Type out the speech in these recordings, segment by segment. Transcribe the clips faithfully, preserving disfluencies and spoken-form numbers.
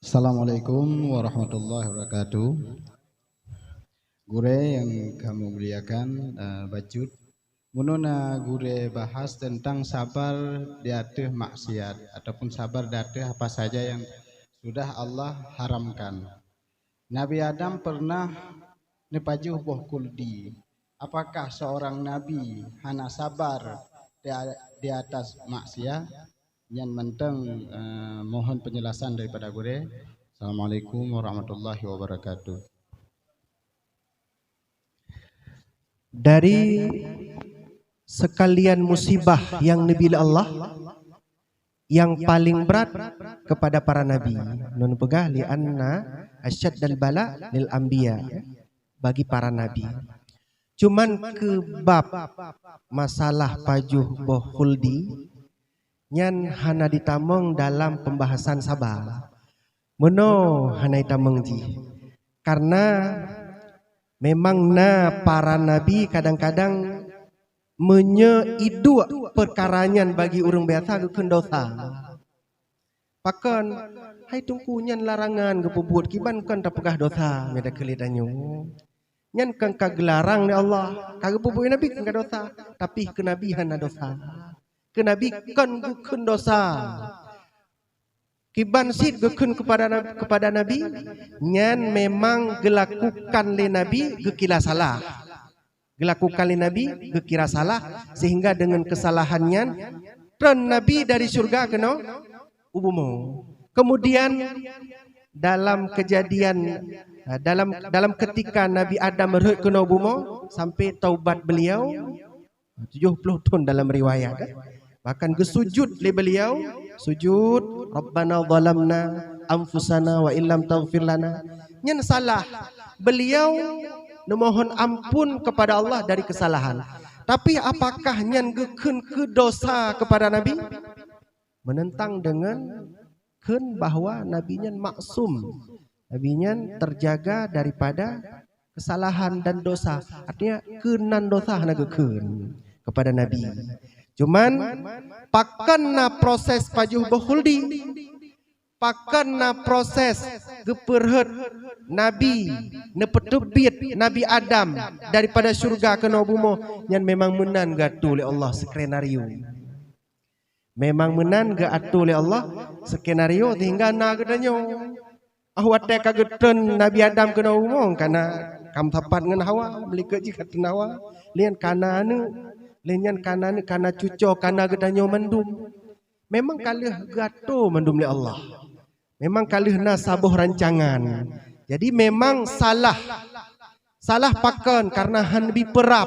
Assalamualaikum warahmatullahi wabarakatuh. Gurée nyang kamoe muliakan, eh, bacut. Meunyoe na gurée bahas teuntang sabar di ateueh maksiat ataupun sabar di ateueh apa saja yang sudah Allah haramkan. Nabi Adam pernah neupajoh boh khuldi. Apakah seorang nabi hana sabar di, di atas maksiat? Nyan mantong, eh, mohon penjelasan daripada gurée. Assalamualaikum warahmatullahi wabarakatuh. Dari sekalian musibah yang neubi lé Allah, yang paling berat kepada para nabi. Ngon peugah, "Li anna asyaddal bala lil anbiya," bagi para nabi. Cuman keu bab masalah pajoh boh khuldi, nyan hana jitamong dalam pembahasan sabar. Meunoe hana jitamong jih. Karena memang na para nabi kadang-kadang meunyoe iduek peukara nyan bagi ureuëng biasa geukheun dosa. Pakon, hai Teungku, nyan larangan geupeubuet, kiban kon tapeugah dosa, mita keulet tanyoe. Nyan kon ka geularang lé Allah, ka geupeubuet nabi kon ka dosa, tapi keu nabi hana dosa. Keu nabi kon geukheun dosa. Kiban cit geukheun kepada nab-, kepada nabi, nyan memang geulakukan lé nabi geukira salah. Geulakukan lé nabi geukira salah, sehingga deungon keusalahan nyan treun nabi dari syurga keunoe u bumoe. Kemudian dalam kejadian, dalam, dalam ketika Nabi Adam rhot keunoe u bumoe sampai taubat beliau, tujoh ploh thon dalam riwayat, eh. Bahkan geusujud lé beliau, sujud, "Rabbana zalamna anfusana wa illam taghfir lana." Nyan salah. Beliau neumohon ampun kepada Allah dari kesalahan. Tapi apakah nyan geukheun keu dosa kepada Nabi? Menentang dengan kheun bahwa Nabi nyan maksum. Nabi nyan terjaga daripada kesalahan dan dosa. Artinya, keunan dosa hana geukheun kepada Nabi. Cuman, pakon na proses pajoh boh khuldi? Pakon na proses geupeurhot Nabi, neupeuteubiet Nabi Adam daripada syurga keunoe bumoe? Nyan memang meunan geuatô lé Allah skenario. Memang meunan geuatô lé Allah skenario sehingga na geutanyoe. Ah, watée ka geutreun Nabi Adam keunoe bumoe, kana ka meusapat ngon Hawa, meulikot jih ka treun Hawa, lé nyan kana aneuëk, lé nyan kana aneuëk, kana cucoe, kana geutanyoe mandum. Memang ka lheueh geuatô mandum lé Allah. Memang ka lheueh na saboh rancangan. Jadi memang salah. Salah pakon? Karena han bi peurab.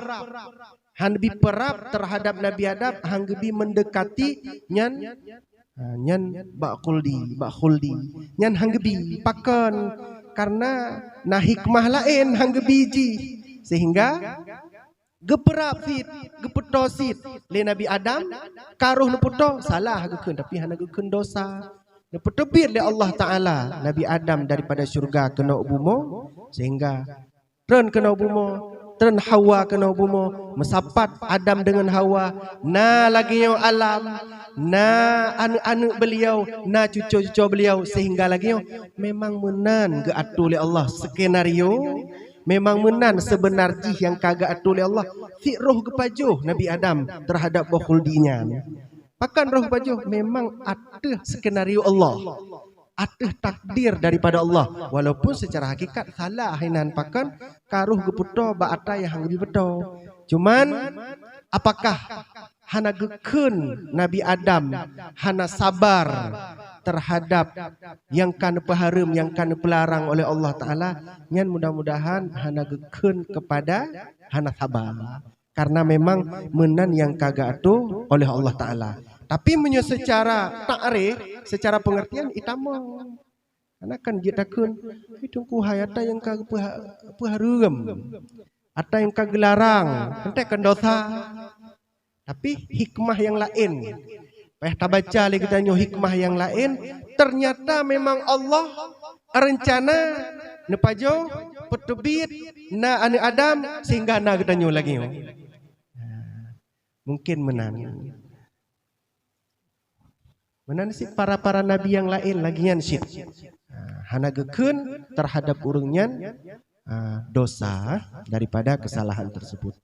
Han bi peurab terhadap Nabi Adam, han geubi mendekati nyan, ha, nyan bak khuldi, bak khuldi. Nyan han geubi. Pakon? Karena na hikmah laén han geubi jih. Sehingga geupeurab cit, geupeutoe cit lé Nabi Adam, ka roh neupeutoe, salah geukheun, tapi hana geukheun dosa. Neupeuteubiet lé Allah Taala Nabi Adam daripada syurga keunoe bumoe, sehingga treun keunoe bumoe, treun Hawa keunoe bumoe, meusapat Adam deungon Hawa, na lagée nyoe alam, na aneuëk-aneuëk beliau, na cucoe-cucoe beliau, sehingga lagée nyoe. Memang meunan geuatô lé Allah skenario. Memang meunan seubeuna jih nyang ka geuatô lé Allah, cit roh geupajoh Nabi Adam teuhadab boh khuldi nyan. Pakon roh geupajoh? Memang ateueh skenario Allah, ateueh takdir daripada Allah. Walaupun secara hakikat salah inan, pakon ka roh geupeutoe bak atra nyang han geupeutoe. Cuman, apakah hana geukheun Nabi Adam hana sabar teuhadab nyang ka neupeuhareuem, nyang ka neupeularang oleh Allah Taala, nyan mudah-mudahan hana geukheun keupada hana sabar. Karena memang meunan nyang ka geuatô oleh Allah Taala. Tapi meunyoe seucara takrif, seucara peungeurtian, itamong. Karena kan jeuet takheun, "Hai Teungku hai, atra nyang ka geupeuha-, peuhareuem, atra nyang ka geularang, teuntée kan dosa." Tapi hikmah nyang laén. Payah tabaca lé geutanyoe hikmah nyang laén, ternyata memang Allah reuncana neupajoh, peuteubiet na aneuëk Adam sehingga na geutanyoe lagée nyoe. Mungkin meunan. Meunan cit para-para nabi nyang laén lagée nyan cit. hana geukheun terhadap ureuëng nyan, ah, dosa daripada kesalahan tersebut.